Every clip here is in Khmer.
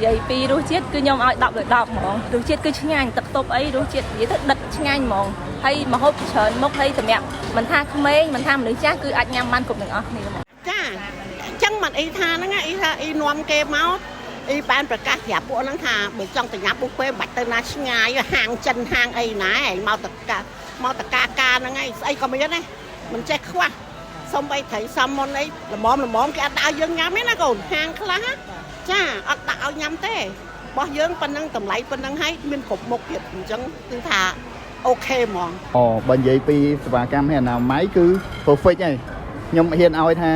យាយពីរសជាតិគឺខ្ញុំឲ្យ10លើ10ហ្មងរសជាតិគឺឆ្ងាញ់ទឹកស៊ុបអីរសជាតិនិយាយទៅដិតឆ្ងាញ់ហ្មងហើយម្ហូបច្រើនមុខហើយសម្រាប់មិនថាក្មេងមិនថាមនុស្សចាស់គឺអាចញ៉ាំបានគ្រប់ទាំងអស់គ្នាហ្មង ចាអញ្ចឹងមិនអីថាហ្នឹងអីថាអីនាំគេមកអីបានប្រកាសប្រាប់ពួកហ្នឹងថាបើចង់ទៅញ៉ាំប៊ូហ្វេមិនបាច់ទៅណាឆ្ងាយហាងចិនហាងអីណាឯងមកតកាមកតកាការហ្នឹងឯងស្អីក៏មានដែរមិនចេះខ្វះសំបីត្រីសំមុនអីល្មមល្មមគេអត់ដាក់ឲ្យយើងញ៉ាំទេណាកូនហាងខ្លះចាអត់ដាក់ឲ្យញ៉ាំទេរបស់យើងប៉ុណ្ណឹងតម្លៃប៉ុណ្ណឹងហើយមានគ្រប់មុខទៀតអញ្ចឹងគឺថា OK ហ្មង អូបើនិយាយពីសេវាកម្មហើយអនាម័យគឺ perfect ហើយខ្ញុំហ៊ានឲ្យថា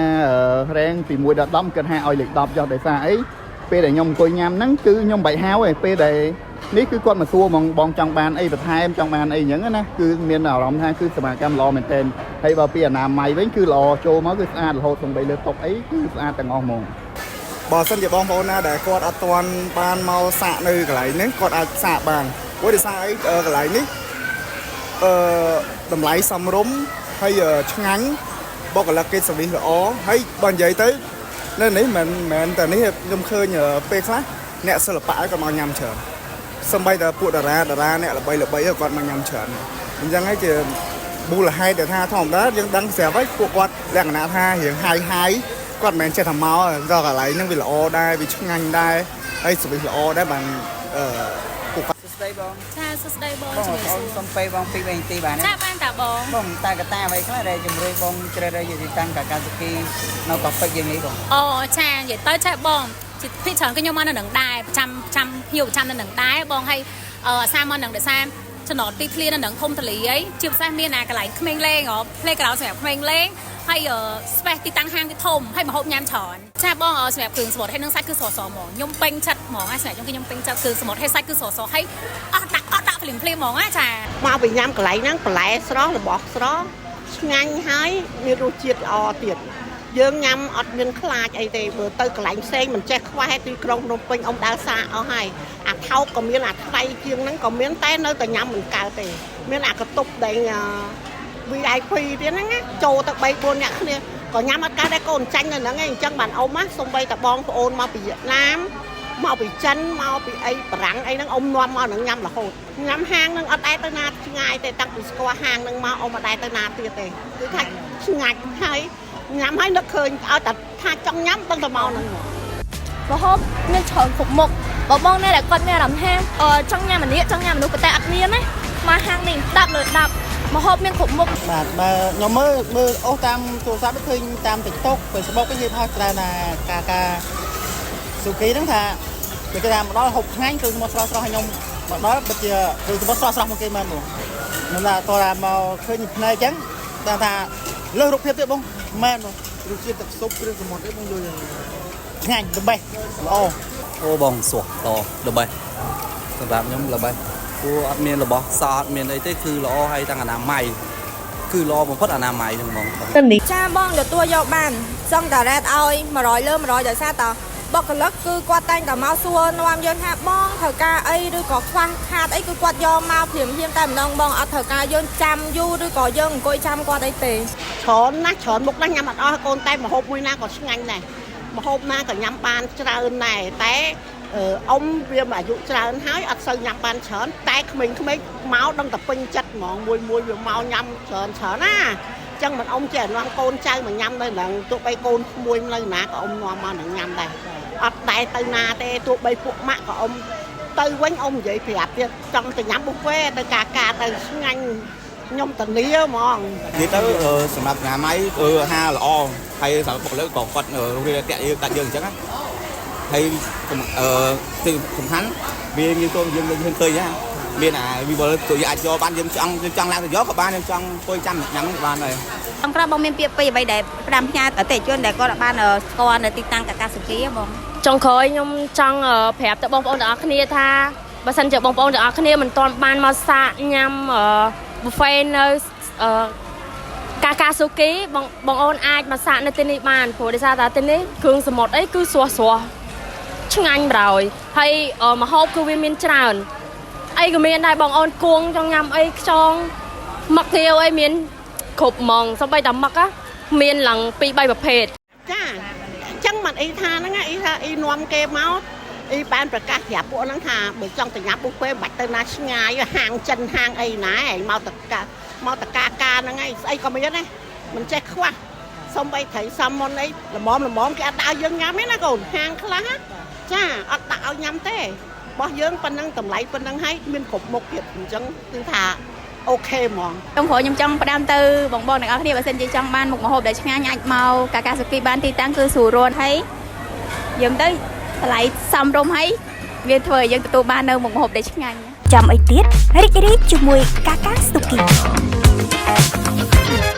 រែងពី1ដល់10គិតថាឲ្យលេខ10ចុះដោយសារអីពេលដែលខ្ញុំអង្គុយញ៉ាំហ្នឹងគឺខ្ញុំមិនបាច់ហៅទេពេលដែលនេះគឺគាត់មកសួរហ្មងបងចង់បានអីបន្ថែមចង់បានអីអញ្ចឹងណាគឺមានអារម្មណ៍ថាគឺសេវាកម្មល្អមែនទែនហើយបើពីអនាម័យវិញគឺល្អចូលមកគឺស្អាតរហូតសំបីលើតុអីគឺស្អាតទាំងអស់ហ្មង បើសិនជាបងប្អូនណាដែលគាត់អត់ទាន់បានមកសាកនៅកន្លែងហ្នឹងគាត់អាចសាកបានព្រោះដោយសារអីកន្លែងនេះអឺតម្លៃសមរម្យហើយឆ្ងាញ់បុគ្គលិកគេ service ល្អហើយបើនិយាយទៅនៅនេះមិនមែនតែនេះខ្ញុំឃើញពេលខ្លះអ្នកសិល្បៈក៏មកញ៉ាំច្រើនសំបីតែពួកតារាតារាអ្នកល្បីល្បីក៏គាត់មកញ៉ាំច្រើនអញ្ចឹងហើយជាមូលហេតុដែលថាធម្មតាយើងដឹងស្រាប់ហើយពួកគាត់លក្ខណៈថារៀងហាយហាយគាត់មិនមែនចេះតែមកដល់កន្លែងហ្នឹងវាល្អដែរវាឆ្ងាញ់ដែរហើយ service ល្អដែរបានអឺពួកគាត់ សួស្តីបង ចាសួស្តីបង បង ជំរាបសួរ អូនសុំពេលបង2 3នាទីបានទេ ចាបានតាបង បងតើកត្តាអ្វីខ្លះដែលជំរុញបងជ្រើសរើសយកទីតាំងកាកាសុគីនៅកោះពេជ្រយើងនេះបង អូចានិយាយទៅចាបងជាភាគច្រើនគឺខ្ញុំមកនៅនឹងដែរប្រចាំចាំភ្ញៀវប្រចាំនៅនឹងដែរបងហើយអឺអាសាមកនឹងដោយសារចំណតទីធ្លានៅនឹងធំទលាយជាពិសេសមានអាកន្លែងក្មេងលេងហ៎ playground សម្រាប់ក្មេងលេងហើយ space ទីតាំងហាងវាធំហើយម្ហូបញ៉ាំច្រើនចាបងសម្រាប់គ្រឿងសមុទ្រហើយនឹងសាច់គឺស្រស់ៗហ្មងខ្ញុំពេញចិត្តហ្មងហើយសម្រាប់ខ្ញុំគឺខ្ញុំពេញចិត្តគ្រឿងសមុទ្រហើយសាច់គឺស្រស់ៗហើយអត់ដាក់អត់ដាក់ភ្លាមភ្លាមហ្មងណាចា មកពីញ៉ាំកន្លែងហ្នឹងបន្លែស្រស់របស់ស្រស់ឆ្ងាញ់ហើយមានរសជាតិល្អទៀតយើងញ៉ាំអត់មានខ្លាចអីទេបើទៅកន្លែងផ្សេងមិនចេះខ្វះទីក្រុងភ្នំពេញអ៊ំដើរសាអស់ហើយអាថោកក៏មានអាថ្លៃជាងហ្នឹងក៏មានតែនៅតែញ៉ាំមិនកើតទេមានអាកន្ទប់ដែល VIP ទៀតហ្នឹងណាចូលទៅ3 4នាក់គ្នាក៏ញ៉ាំអត់កើតដែរកូនចាញ់នៅហ្នឹងឯងអញ្ចឹងបានអ៊ំណាសំបីតបងប្អូនមកពីវៀតណាមមកពីចិនមកពីអីបារាំងអីហ្នឹងអ៊ំនាំមកហ្នឹងញ៉ាំរហូតញ៉ាំហាងហ្នឹងអត់ដែរទៅណាឆ្ងាយទេតាំងពីស្គាល់ហាងហ្នឹងមកអ៊ំអត់ដែរទៅណាទៀតទេគឺថាឆ្ងាញ់ហើយញ៉ាំហើយនឹកឃើញឲ្យតែថាចង់ញ៉ាំដឹងតែមកហ្នឹងហ្មង ម្ហូបមានច្រើនគ្រប់មុខបើបងអ្នកដែលគាត់មានអារម្មណ៍ថាអឺចង់ញ៉ាំអានេះចង់ញ៉ាំមនុស្សប៉ុន្តែអត់មានណាមកហាងនេះ10លើ10ម្ហូបមានគ្រប់មុខ បាទបើខ្ញុំមើលមើលអូសតាមទូរស័ព្ទឃើញតាម TikTok Facebook គេផុសច្រើនថាកាកាស៊ូគីហ្នឹងថាគេថាមកដល់ហូបឆ្ងាញ់គឺមកស្រស់ស្រស់ឲ្យខ្ញុំមកដល់ពិតជាគឺមកស្រស់ស្រស់មកគេមែនបងខ្ញុំថាតោះថាមកឃើញភ្នែកអញ្ចឹងតែថាលើសរូបភាពទៀតបងមែនបង រសជាតិទឹកស៊ុបគ្រឿងសមុទ្រអីបងយល់យ៉ាង ឆ្ងាញ់ល្បេះល្អ អូបងស្រស់ល្អល្បេះសម្រាប់ខ្ញុំល្បេះព្រោះអត់មានរបស់សអត់មានអីទេគឺល្អហើយទាំងអនាម័យគឺល្អបំផុតអនាម័យហ្នឹងហ្មង ចាបងទទួលយកបានចង់តារ៉េតឲ្យ100លើ100ដោយសារតបុគ្គលិកគឺគាត់តែងតែមកសួរនាំយើងថាបងត្រូវការអីឬក៏ខ្វះខាតអីគឺគាត់យកមកភ្លាមភ្លាមតែម្ដងបងអត់ត្រូវការយើងចាំយូរឬក៏យើងអង្គុយចាំគាត់អីទេ ច្រើនណាស់ច្រើនមុខណាស់ញ៉ាំអត់អស់កូនតែម្ហូបមួយណាក៏ឆ្ងាញ់ដែរម្ហូបណាក៏ញ៉ាំបានច្រើនដែរតែអ៊ំវាអាយុច្រើនហើយអត់សូវញ៉ាំបានច្រើនតែក្មេងៗមកដឹងតែពេញចិត្តហ្មងមួយមួយវាមកញ៉ាំច្រើនច្រើនណាអញ្ចឹងមិនអ៊ំចេះនាំកូនចៅមកញ៉ាំនៅហ្នឹងទោះបីកូនក្មួយនៅណាក៏អ៊ំនាំមកនឹងញ៉ាំដែរអត់ដែរទៅណាទេទោះបីពួកម៉ាក់ក៏អ៊ំទៅវិញអ៊ំនិយាយប្រាប់ទៀតចង់ទៅញ៉ាំប៊ូហ្វេទៅកាកាទៅឆ្ងាញ់ខ្ញុំតានីហ្មង និយាយទៅសម្រាប់អនាម័យគឺអាហារល្អហើយសម្រាប់បុគ្គលិកក៏គាត់រៀបតាក់យើងដាក់យើងអញ្ចឹងណាហើយអឺទីសំខាន់វាងាយស្រួលយើងយើងឃើញណាមានអាវិវលយើងអាចយកបានយើងចង់យើងចង់ឡើងទៅយកក៏បានយើងចង់អង្គុយចាំញ៉ាំក៏បានដែរ ចុងក្រោយបងមានពាក្យពេចន៍អ្វីដែលផ្ដាំផ្ញើអតិថិជនដែលគាត់បានស្គាល់នៅទីតាំងកាកាសុគីបង ចុងក្រោយខ្ញុំចង់ប្រាប់ទៅបងប្អូនទាំងអស់គ្នាថាបើសិនជាបងប្អូនទាំងអស់គ្នាមិនទាន់បានមកសាកញ៉ាំ buffet នៅកាកាស៊ូគីបងបងអូនអាចមកសាកនៅទីនេះបានព្រោះដោយសារតែទីនេះគ្រឿងសមុទ្រអីគឺស្រស់ស្រស់ឆ្ងាញ់ប្រយហើយម្ហូបគឺវាមានច្រើនអីក៏មានដែរបងអូនគួងចង់ញ៉ាំអីខ្យងមឹកងាវអីមានគ្រប់ហ្មងសូម្បីតែមឹកមានឡើង2 3ប្រភេទ ចាអញ្ចឹងមិនអីថាហ្នឹងអីថាអីនាំគេមក អ៊ីបានប្រកាសប្រាប់ពួកហ្នឹងថាបើចង់ទៅញ៉ាំប៊ូហ្វេមិនបាច់ទៅណាឆ្ងាយហាងចិនហាងអីណាឯងមកតកាមកតកាកាហ្នឹងឯងស្អីក៏មានដែរមិនចេះខ្វះសំបីត្រីសាមុនអីល្មមល្មមគេអត់ដាក់ឲ្យយើងញ៉ាំទេណាកូនហាងខ្លះណាចាអត់ដាក់ឲ្យញ៉ាំទេរបស់យើងប៉ុណ្ណឹងតម្លៃប៉ុណ្ណឹងហើយមានគ្រប់មុខទៀតអញ្ចឹងគឺថា OK ហ្មង ខ្ញុំព្រោះខ្ញុំចង់ផ្ដាំទៅបងបងទាំងអស់គ្នាបើសិនជាចង់បានមុខម្ហូបដែលឆ្ងាញ់អាចមកកាកាស៊ូគីបានទីតាំងគឺស្រួលរត់ហើយយើងទៅតម្លៃសមរម្យហើយវាធ្វើឲ្យយើងទទួលបាននៅមុខម្ហូបដែលឆ្ងាញ់ ចាំអីទៀតរីករាយជាមួយកាកាស៊ូគី។